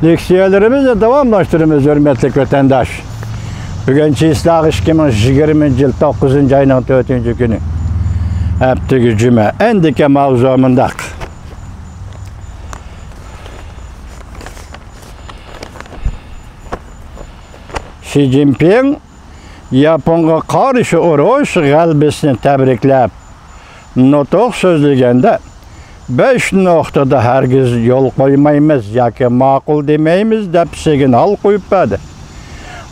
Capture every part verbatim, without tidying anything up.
لېكسىيەلىرىمىزنى داۋاملاشتۇرىمىز، ھۆرمەتلىك ۋەتەنداش. بۈگۈن چېسلاق ئىككى مىڭ يىگىرمىنچى يىل توققۇزىنچى ئاينىڭ تۆتىنچى كۈنى، ھەپتىگە جۈمە. ئەندىكى ماۋزۇ مۇنداق. شى جىنپىڭ ياپونغا قارشى ئۇرۇش غەلىبىسىنى تەبرىكلەپ، نۇتۇق سۆزلىگەندە، بەش نۇقتىدا ھەرگىز يول قويمايمىز ياكى ماقۇل دېمەيمىز دەپ سىگنال قويۇپ بەردى.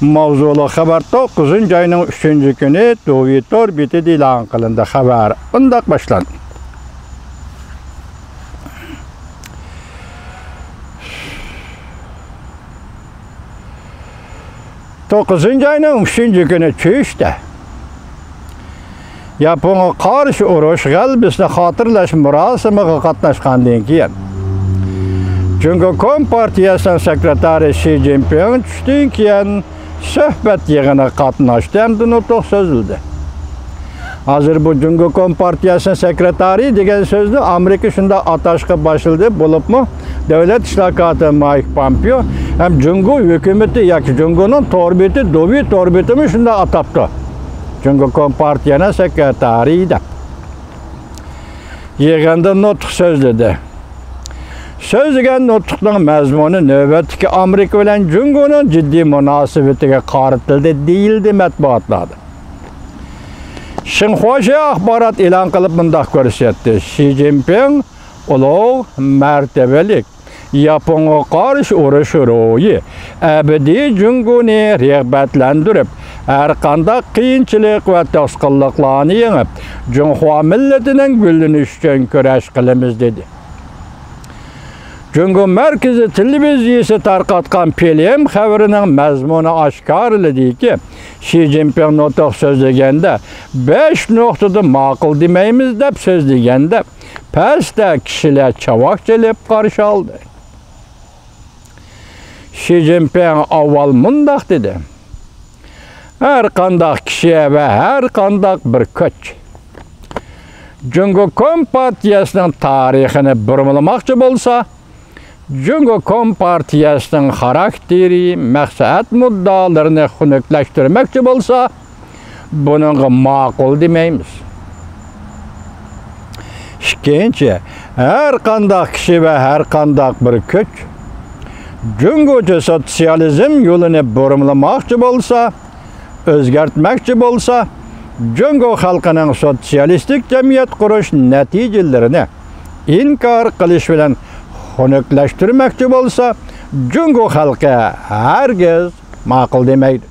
ماۋزۇلۇق خەۋەر توققۇزىنچى ئاينىڭ ئۈچىنچى كۈنى دۇۋى تور بېتىدە ئېلان قىلىندى. خەۋەر مۇنداق باشلاندى. توققۇزىنچى ئاينىڭ ئۈچىنچى كۈنى چۈشتە ياپونغا قارشى ئۇرۇش غەلىبىسىنى خاتىرىلەش مۇراسىمىغا قاتناشقاندىن كېيىن، جۇڭگو كومپارتىيەسىنىڭ سېكرېتارى شى جىنپىڭ چۈشتىن كېيىن سۆھبەت يىغىنىغا قاتناشتى ھەمدە نۇتۇق سۆزلىدى. ھازىر بۇ جۇڭگو كومپارتىيەسىنىڭ سېكرېتارى دېگەن سۆزنى ئامېرىكا شۇنداق ئاتاشقا باشلىدى، بولۇپمۇ دۆلەت ئىشلار كاتىپى مايك پومپېئو ھەم جۇڭگو ھۆكۈمىتى ياكى جۇڭگونىڭ تور بېتى، دۇۋى تور بېتىمۇ شۇنداق ئاتاپتۇ، جۇڭگو كومپارتىيەنىڭ سېكرېتارى دەپ. يىغىندا نۇتۇق سۆزلىدى. سۆزلىگەن نۇتۇقنىڭ مەزمۇنى نۆۋەتتىكى ئامېرىكا بىلەن جۇڭگونىڭ جىددىي مۇناسىۋىتىگە قارىتىلدى، دېيىلدى مەتبۇئاتلاردا. شىنخۇاشى ئاخبارات ئېلان قىلىپ مۇنداق كۆرسەتتى: شى جىنپىڭ ئۇلۇغ مەرتىۋىلىك، ياپونغا قارشى ئۇرۇش روھى ئەبەدىي جۇڭگونى رىغبەتلەندۈرۈپ، ھەرقانداق قىيىنچىلىق ۋە توسقۇنلۇقلارنى يېڭىپ، جۇڭخۇا مىللىتىنىڭ گۈللىنىشى ئۈچۈن كۈرەش قىلىمىز، دېدى. جۇڭگو مەركىزىي تېلېۋىزىيىسى تارقاتقان فىلىم خەۋىرىنىڭ مەزمۇنى ئاشكارىلىدىكى، شى جىنپىڭ نۇتۇق سۆزلىگەندە، بەش نۇقتىدا ماقۇل دېمەيمىز دەپ سۆزلىگەندە، پەستە كىشىلەر چاۋاك چېلىپ قارشى ئالدى. شى جىنپىڭ ئاۋۋال مۇنداق دېدى: ھەرقانداق كىشى ۋە ھەرقانداق بىر كۈچ جۇڭگو كومپارتىيەسىنىڭ تارىخىنى بۇرمىلىماقچى بولسا، جۇڭگو كومپارتىيەسىنىڭ خاراكتېرى، مەقسەت مۇددىئالىرىنى خۇنۈكلەشتۈرمەكچى بولسا، بۇنىڭغا ماقۇل دېمەيمىز. ئىككىنچى، ھەرقانداق كىشى ۋە ھەرقانداق بىر كۈچ جۇڭگوچە سوتسىيالىزم يولىنى بۇرمىلىماقچى بولسا، ئۆزگەرتمەكچى بولسا، جۇڭگو خەلقىنىڭ سوتسىيالىستىك جەمئىيەت قۇرۇش نەتىجىلىرىنى ئىنكار قىلىش بىلەن خۇنۈكلەشتۈرمەكچى بولسا، جۇڭگو خەلقى ھەرگىز ماقۇل دېمەيدۇ.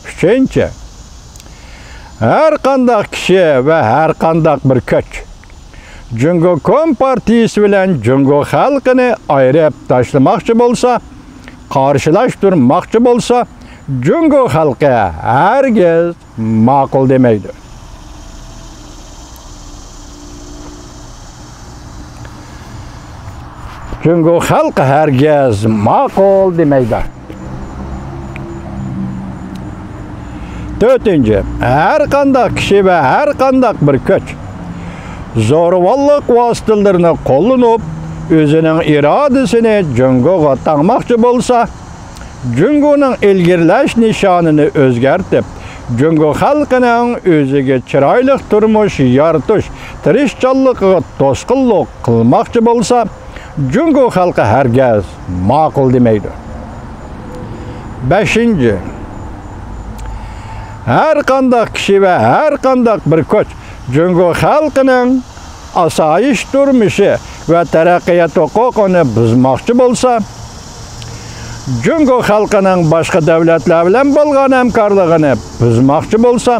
ئۈچىنچى، ھەرقانداق كىشى ۋە ھەرقانداق بىر كۈچ جۇڭگو كومپارتىيىسى بىلەن جۇڭگو خەلقىنى ئايرىپ تاشلىماقچى بولسا، قارشىلاشتۇرماقچى بولسا، جۇڭگو خەلقى ھەرگىز ماقۇل دېمەيدۇ. جۇڭگو خەلقى ھەرگىز ماقۇل دېمەيدۇ. تۆتىنچى، ھەرقانداق كىشى ۋە ھەرقانداق بىر كۈچ زورىۋاللىق ۋاسىتىلىرىنى قوللىنىپ، ئۆزىنىڭ ئىرادىسىنى جۇڭگوغا تاڭماقچى بولسا، جۇڭگونىڭ ئىلگىرىلەش نىشانىنى ئۆزگەرتىپ، جۇڭگو خەلقىنىڭ ئۆزىگە چىرايلىق تۇرمۇش يارىتىش تىرىشچانلىقىغا توسقۇنلۇق قىلماقچى بولسا، جۇڭگو خەلقى ھەرگىز ماقۇل دېمەيدۇ. بەشىنچى، ھەرقانداق كىشى ۋە ھەرقانداق بىر كۈچ جۇڭگو خەلقىنىڭ ئاسايىش تۇرمۇشى ۋە تەرەققىيات ھوقۇقىنى بۇزماقچى بولسا، جۇڭگو خەلقىنىڭ باشقا دۆلەتلەر بىلەن بولغان ھەمكارلىقىنى بۇزماقچى بولسا،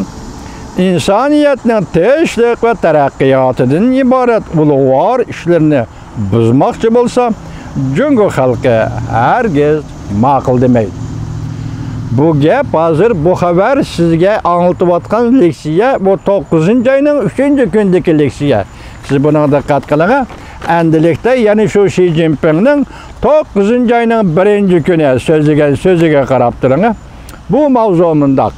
ئىنسانىيەتنىڭ تىنچلىق ۋە تەرەققىياتىدىن ئىبارەت ئۇلۇغۋار ئىشلىرىنى بۇزماقچى بولسا، جۇڭگو خەلقى ھەرگىز ماقۇل دېمەيدۇ. بۇ گەپ ھازىر، بۇ خەۋەر سىزگە ئاڭلىتىۋاتقان لېكسىيە، بۇ توققۇزىنچى ئاينىڭ ئۈچىنچى كۈنىدىكى لېكسىيە. سىز بۇنىڭغا دىققەت قىلىڭ. ئەمدىلىكتە يەنە شۇ شى جىنپىڭنىڭ توققۇزىنچى ئاينىڭ بىرىنچى كۈنى سۆزلىگەن سۆزىگە قاراپ تۇرۇڭ. بۇ ماۋزۇ مۇنداق.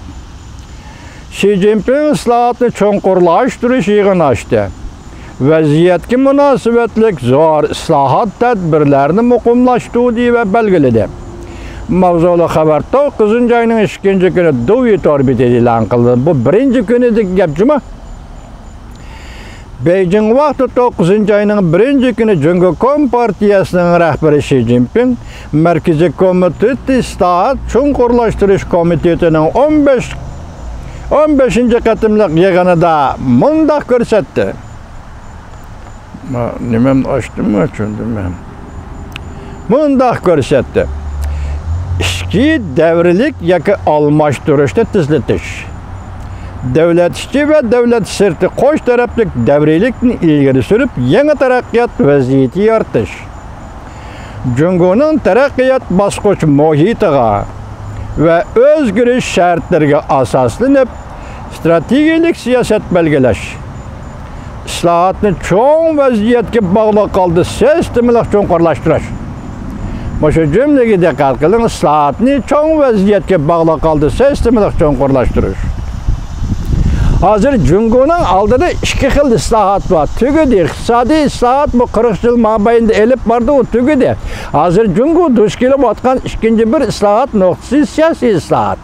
شى جىنپىڭ ئىسلاھاتنى چوڭقۇرلاشتۇرۇش يىغىنى ئاچتى. ۋەزىيەتكە مۇناسىۋەتلىك زور ئىسلاھات تەدبىرلەرنى مۇقىملاشتۇردى ۋە بەلگىلىدى. ماۋزۇلۇق خەۋەر توققۇزىنچى ئاينىڭ ئىككىنچى كۈنى دۇۋى تور بېتىدە ئېلان قىلىندى. بۇ بىرىنچى كۈنىدىكى گەپ جۇمۇ. بېيجىڭ ۋاقتى توققۇزىنچى ئاينىڭ بىرىنچى كۈنى جۇڭگو كومپارتىيەسىنىڭ رەھبىرى شى جىنپىڭ مەركىزىي كومىتېت ئىسلاھات چوڭقۇرلاشتۇرۇش كومىتېتىنىڭ ئون بەش، ئون بەشىنچى قېتىملىق يىغىنىدا مۇنداق كۆرسەتتى. ما، نېمەمنى ئاچتىممۇ، چۈشەندۈرمەم. مۇنداق كۆرسەتتى. ئىچكى دەۋرىيلىك ياكى ئالماشتۇرۇشنى تېزلىتىش. دۆلەت ئىچى ۋە دۆلەت سىرتى قوش تەرەپلىك دەۋرىيلىكنى ئىلگىرى سۈرۈپ، يېڭى تەرەققىيات ۋەزىيىتى يارىتىش. جۇڭگونىڭ تەرەققىيات باسقۇچ مۇھىتىغا ۋە ئۆزگىرىش شەرتلىرىگە ئاساسلىنىپ، ئىستراتېگىيەلىك سىياسەت بەلگىلەش، ئىسلاھاتنى چوڭ ۋەزىيەتكە باغلىق ھالدا سىستېمىلىق چوڭقۇرلاشتۇرۇش. مۇشۇ جۈملىگە دىققەت قىلىڭ، ئىسلاھاتنى چوڭ ۋەزىيەتكە باغلىق ھالدا سىستېمىلىق چوڭقۇرلاشتۇرۇش. ھازىر جۇڭگونىڭ ئالدىدا ئىككى خىل ئىسلاھات بار. تۈگىدى. ئىقتىسادىي ئىسلاھات بۇ قىرىق يىل مابەينىدە ئېلىپ باردى، ئۇ تۈگىدى. ھازىر جۇڭگو دۇچ كېلىۋاتقان ئىككىنچى بىر ئىسلاھات نۇقتىسى سىياسىي ئىسلاھات.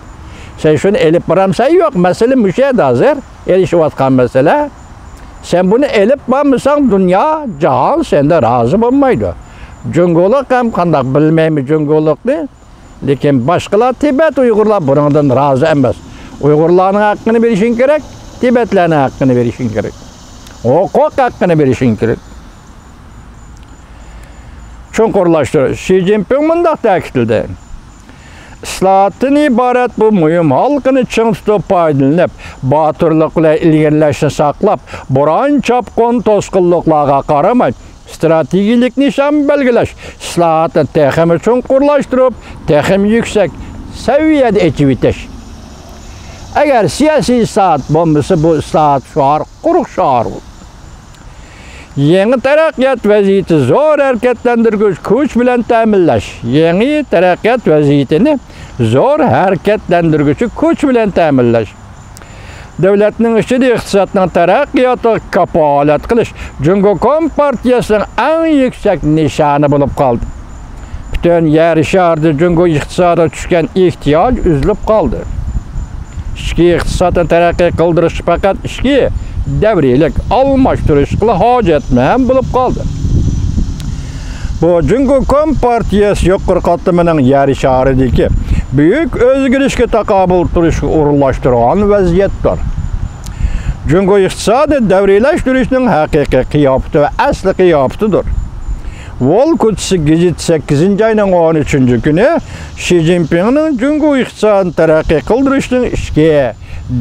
سەن شۇنى ئېلىپ بارامسەن؟ يوق، مەسىلە مۇشۇ يەردە ھازىر ئېلىشىۋاتقان مەسىلە. سەن بۇنى ئېلىپ بارمىساڭ، دۇنيا، جاھان سەندە رازى بولمايدۇ. جۇڭگولۇق ھەم قانداق بىلمەيمەن جۇڭگولۇقنى، لېكىن باشقىلار، تىبەت ئۇيغۇرلار بۇنىڭدىن رازى ئەمەس. ئۇيغۇرلارنىڭ ھەققىنى بېرىشىڭ كېرەك، تىبەتلەرنىڭ ھەققىنى بېرىشىڭ كېرەك. ھوقۇق ھەققىنى بېرىشىڭ كېرەك. چوڭقۇرلاشتۇرۇش. شى جىنپىڭ مۇنداق تەكىتلىدى. ئىسلاھاتتىن ئىبارەت بۇ مۇھىم ھالقىنى چىڭ تۇتۇپ پايدىلىنىپ، باتۇرلۇق بىلەن ئىلگىرىلەشنى ساقلاپ، بوران چاپقۇن توسقۇنلۇقلارغا قارىماي، ئىستراتېگىيەلىك نىشان بەلگىلەش، ئىسلاھاتنى تېخىمۇ چوڭقۇرلاشتۇرۇپ، تېخىمۇ يۈكسەك سەۋىيەدە ئېچىۋېتىش. ئەگەر سىياسىي ئىسلاھات بولمىسا، بۇ ئىسلاھات شوئار، قۇرۇق شوئار بۇ. يېڭى تەرەققىيات ۋەزىيىتى زور ھەرىكەتلەندۈرگۈچ كۈچ بىلەن تەمىنلەش. يېڭى تەرەققىيات ۋەزىيىتىنى زور ھەرىكەتلەندۈرگۈچى كۈچ بىلەن تەمىنلەش. دۆلەتنىڭ ئىچىدە ئىقتىسادنىڭ تەرەققىياتىغا كاپالەت قىلىش جۇڭگو كومپارتىيەسىنىڭ ئەڭ يۈكسەك نىشانى بولۇپ قالدى. پۈتۈن يەر شارىدا جۇڭگو ئىقتىسادىغا چۈشكەن ئېھتىياج ئۈزۈلۈپ قالدى. ئىچكى ئىقتىسادنى تەرەققىي قىلدۇرۇشقا پەقەت ئىچكى دەۋرىيلىك ئالماشتۇرۇشقىلا ھاجەتمەن بولۇپ قالدى. بۇ جۇڭگو كومپارتىيەسى يۇقىرى قاتلىمىنىڭ يەر شارىدىكى بۈيۈك ئۆزگىرىشكە تاقابىل تۇرۇشقا ئورۇنلاشتۇرغان ۋەزىيەتتۇر. جۇڭگو ئىقتىسادى دەۋرىيلەشتۈرۈشنىڭ ھەقىقىي قىياپىتى ۋە ئەسلى قىياپىتىدۇر. ۋول كوچىسى گېزىتى سەككىزىنچى ئاينىڭ ئون ئۈچىنچى كۈنى شى جىنپىڭنىڭ جۇڭگو ئىقتىسادىنى تەرەققىي قىلدۇرۇشنىڭ ئىچكى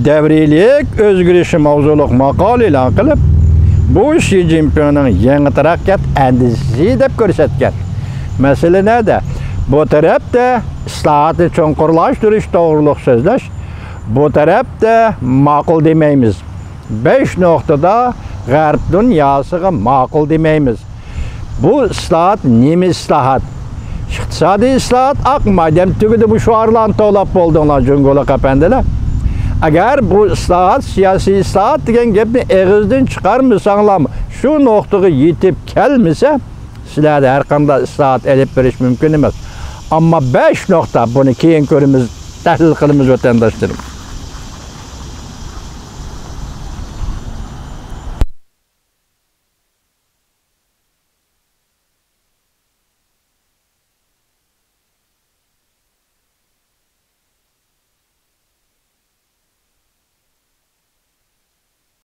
دەۋرىيلىك ئۆزگىرىشى ماۋزۇلۇق ماقالە ئېلان قىلىپ، بۇ شى جىنپىڭنىڭ يېڭى تەرەققىيات ئەندىزىسى دەپ كۆرسەتكەن. مەسىلە نەدە؟ بۇ تەرەپتە ئىسلاھاتنى چوڭقۇرلاشتۇرۇش توغرۇلۇق سۆزلەش، بۇ تەرەپتە ماقۇل دېمەيمىز. بەش نۇقتىدا غەرب دۇنياسىغا ماقۇل دېمەيمىز. بۇ ئىسلاھات نېمە ئىسلاھات؟ ئىقتىسادىي ئىسلاھات، ئاق، مادەم تۈگىدى، بۇ شوئارلارنى توۋلاپ بولدۇڭلار، جۇڭگولۇق ئەپەندىلەر. ئەگەر بۇ ئىسلاھات سىياسىي ئىسلاھات دېگەن گەپنى ئېغىزدىن چىقارمىساڭلارمۇ، شۇ نۇقتىغا يېتىپ كەلمىسە، سىلەردە ھەرقانداق ئىسلاھات ئېلىپ بېرىش مۇمكىن ئەمەس. ئەمما بەش نۇقتا، بۇنى كېيىن كۆرىمىز، تەھلىل قىلىمىز، ۋەتەنداشلىرىم.